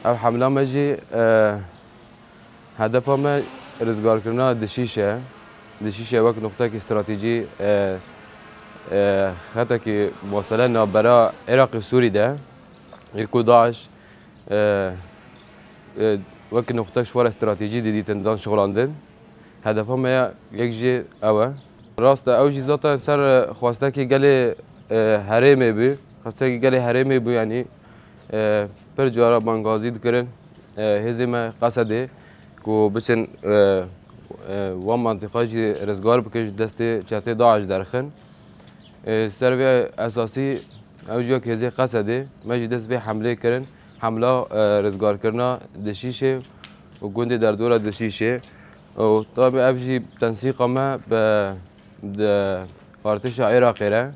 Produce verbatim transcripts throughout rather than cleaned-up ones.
Ev hemla me jî, e, hedefa me rizgarkirina Dişîş e. Dişîş e wek nuqtekî stratejî, e, e, xetekî muwesele navbera Iraqê û Sûrî de. Ê ku DAIŞ, e, e, wek nuqtek ji xwe re stratejî didîtin, dan şixulandin. Hedefa me ya yek jî ew e. Rast e, ew jî zaten ser, e, xwestekî gelê, e, herêmê bû. Xwestekî gelê herêmê bû, yanî, e, pir cara bangazî dikirin, e, hêzê me Qesedê ku biçin, e, e, wan mantiqa jî rizgar bikin, ji destê çetê DAIŞ derxin. E, ser vê esasî ew jî wek hêzê Qesedê me jî dest vê hemlê kirin. Hemla, e, rizgarkirina Dişîşê û gundê derdora Dişîşê. Û tabî ev jî tensîqa me bi, bi artêşa Iraqê re.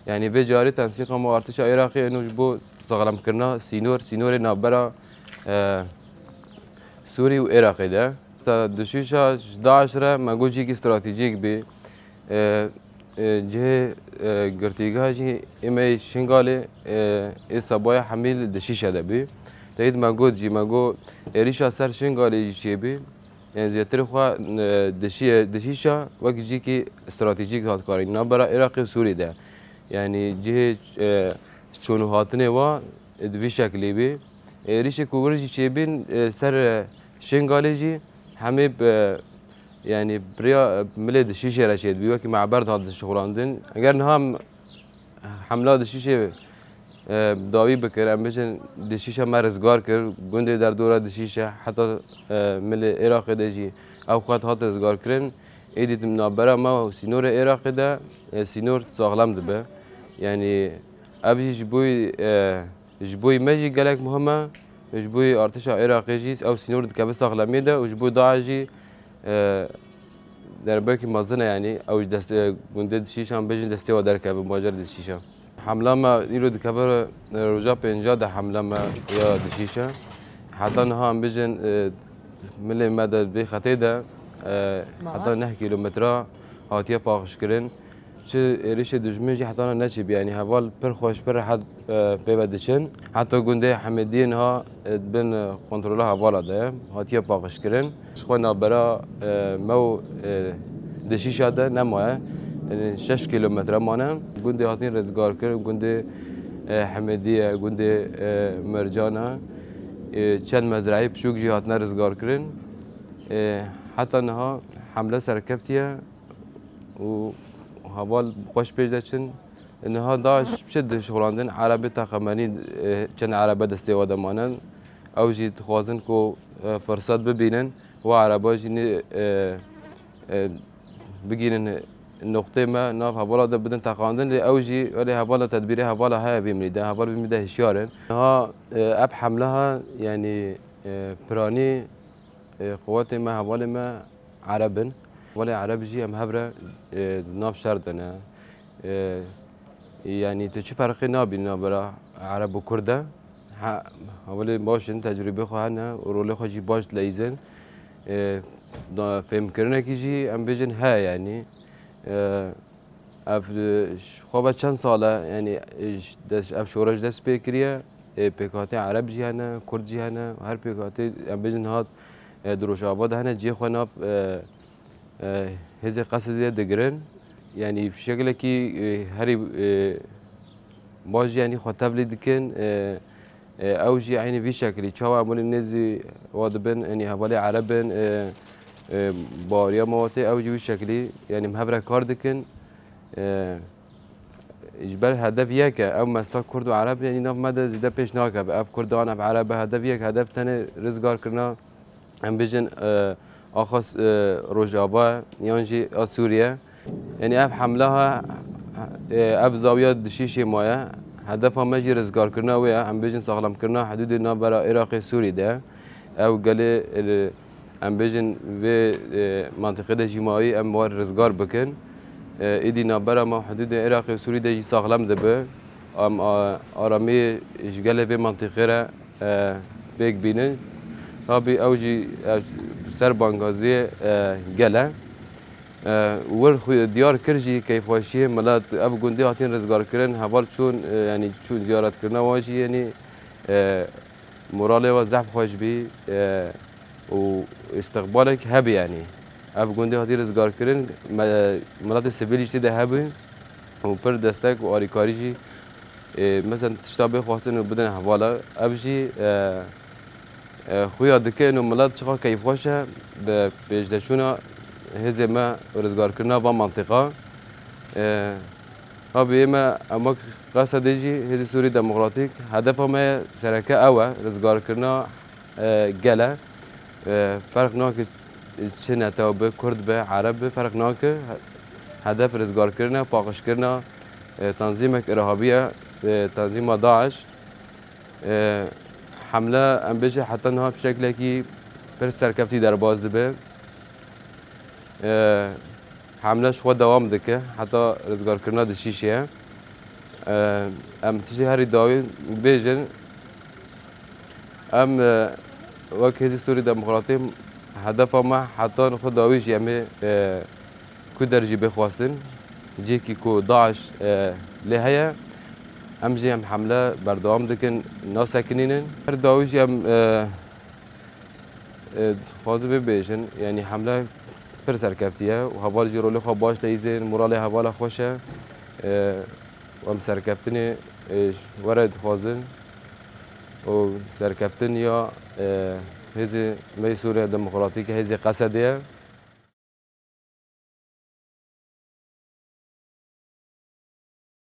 Yanî vê carî tensîqa me artêşa Iraqê êno ji bo saxlemkirina sînor, sînorê navbera, e, Sûrî û Iraqê de. Sta Dişîşa ji DAIŞ re me got cîkî stratejîk bî. E, e, cihê, e, girtîgeha jî ê me yê Şingalê, e, ê Sebaya hemî li Dişîşe de bî. Teyîd me got jî, me got êrîşa ser Şingalê jî çêbî. Yanî zêdetir xwe, e, Dişî-, Dişîşa wek cîkî stratejîk hat karîn. Navbera Iraqê û Sûrî de. Yanî cihê, e, çûn û hatinê wa, e, di vî şeklî bî. Êrîşê ku wir jî çêbîn, e, ser, e, Şingalê jî hemê bi, yanî bi rêya, e, milê Dişîşê re çêdibî. Wekî meber dihat dişixulandin. Eger niha em hemla Dişîşê, e, dawî bikir, em bêjin Dişîşa me rizgar kir, gundê derdora Dişîşe, heta, e, milê Iraqê de jî ew xet hat rizgar kirin. Êdî di navbera me û sînorê Iraqê de, e, sînor saxlem dibe. Yanî ev jî ji bo, e, ji bo me jî gelek muhim e. Ji bo artêşa Iraqê jî ew sînor dikeve saxlemiyê de û ji bo DAIŞ jî, e, derbekî mezin e, yanî ew ji dest, e, gundê Dişîşan bêjin destê we derkeve, bajarê Dişîşan. Hemla me îro dikeve, e, roja pênca de hemla me ya Dişîşe. Heta niha em bêjin, e, milê me de vê xetê de, e, heta neh kîlometre hatiye paqijkirin. Çi êrişê dijmin jî heta niha neçîbî, yanî heval pir xweş, pir rehet, e, pê ve diçin. Heta gundê Hemêdiyê niha, e, bin, e, kontrola hevala de ye, hatiye paqijkirin. Ji xwe navbera, e, me û, e, Dişîşa de nemaye. Yanî şeş kîlometre mane. Gundê hatin rizgarkirin, gundê, e, Hemêdiye, gundê, e, Mercan e. E, çend mezrayê piçûk jî hatine rizgarkirin. E, heta niha hemle serkeftiye û heval xweş pêş de çin. Niha DAIŞ çi dişixulandin? Erebê teqemenî, e, çend erebe destê we de manin. Ew jî dixwazin ku, e, firsat bibînin, wa ereba jî nê, e, e, bigînin noqtê me, nav hevala de bidin teqandin. Lê ew jî, welê hevala tedbîrê hevala heye vê milî de. Heval vê milî de hişyar in. Niha, e, ev hemle ha, yanî, e, piranî, e, quwetê me, hevalê me Ereb in. Hevalê Ereb jî em hev re, e, di nav şer de ne. E, yanî tu çi ferqê nabînî navbera Ereb û Kurd de. Ha, hevalê baş in, tecrûbê xwe hene û rolê xwe jî baş dileyîzin. E, da, fêmkirinekî jî em bêjin heye, yanî. E, Ev, e, ş-, xwe ve çend sal e, yanî, e, ş-, des-, ev şoreş dest pê kiriye. E, pêkhatê Ereb jî hene, Kurd jî hene, her pêkhatê, em bêjin, hat, e, di Rojava de hene, cihê xwe nav, e, e, hêzê Qesedê digirin. Yanî, bi şekilekî, e, herî, e, baş jî, yanî, xwe tevlî dikin. E, e, ew jî eynî vî şekilî. Çawa em welê nêzî wa dibin, yanî, hevalê Ereb in, e, e, baweriya me watê, ew jî wî şekilî. Yanî, em hev re kar dikin. E, ji ber hedef yek e. Ew mesta Kurd û Ereb, yanî nav me de zêde pêş nakeve. Ev Kurdan, ev Erebe, hedef yek, hedef tenê rizgar kirina, em bêjin, e, axa, e, Rojava yan jî a Sûriye. Yanî ev hemle ha, e, ev zawiya Dişîşê maye. Hedefa me jî rizgarkirina wê ye. Em bêjin saxlemkirina hidûdê navbera Iraqê Sûrî de. Ew gelê, e, em bêjin vê, e, mentiqê de jî mawî em wan rizgar bikin. E, êdî navbera me hidûdê Iraqê û Sûrî de jî saxlem dibe. Em, a, aramiyê ji gelê vê mentiqê re, e, pêk bînin. Tabî ew jî, e, ser bangaziyê, e, gel e. E, wir xwe diyar kir jî keyfxweşiyê milet ev gundê hatin rizgarkirin, heval çûn, e, yanî çûn ziyaretkirina wan jî, yanî, E, moralê we zehf xweş bî, e, û îstiqbalek hebî, yanî. Ev gundê hatî rizgarkirin, me-, miletê sivîlî jî tê de hebûn û pir destek û alîkarî jî, e, mesela tişta bê xwestin û bidin hevala. Ev jî, e, e, xuya dikin û milet çiqa keyfxweş e bi pêşdeçûna hêzê me û rizgarkirina van mantîqa. E, Tabî me, em wek Qesedê jî Hêzê Sûrî Demokratîk, hedefa me sereke ew e, rizgarkirina, e, gel e. E, ferq nake çi netew be, Kurd be, Ereb be, ferq nake. Hedef rizgarkirina, paqijkirina, e, tanzîmek îrhabî ye, e, tanzîma DAIŞ. E, hemle, em bêje heta niha bi şeklekî pir serkeftî derbas dibe. E, Hemle ji xwe dewam dike, heta rizgarkirina dişîşê ye. E, em tijî herî dawî bêjin, em, e, wek Hêzê Sûrî Demokratî hedefa me heta nixwe dawî jî em ê, e, ku der jî bê xwestin, cihekî ku DAIŞ, e, lê heye, em jî em hemle berdewam dikin, nasekinînin. Her dawî jî em, e, e, dixwazin bibêjin, yanî hemle pir serkeftî ye û heval jî rolê xwe baş dileyîzin, moralê hevala xweş e. E, em serkeftinê, e, ji we re dixwazin û serkeftin ya, e, hêzê me yê Sûriya Demokratîk, hêzê Qesedê ye.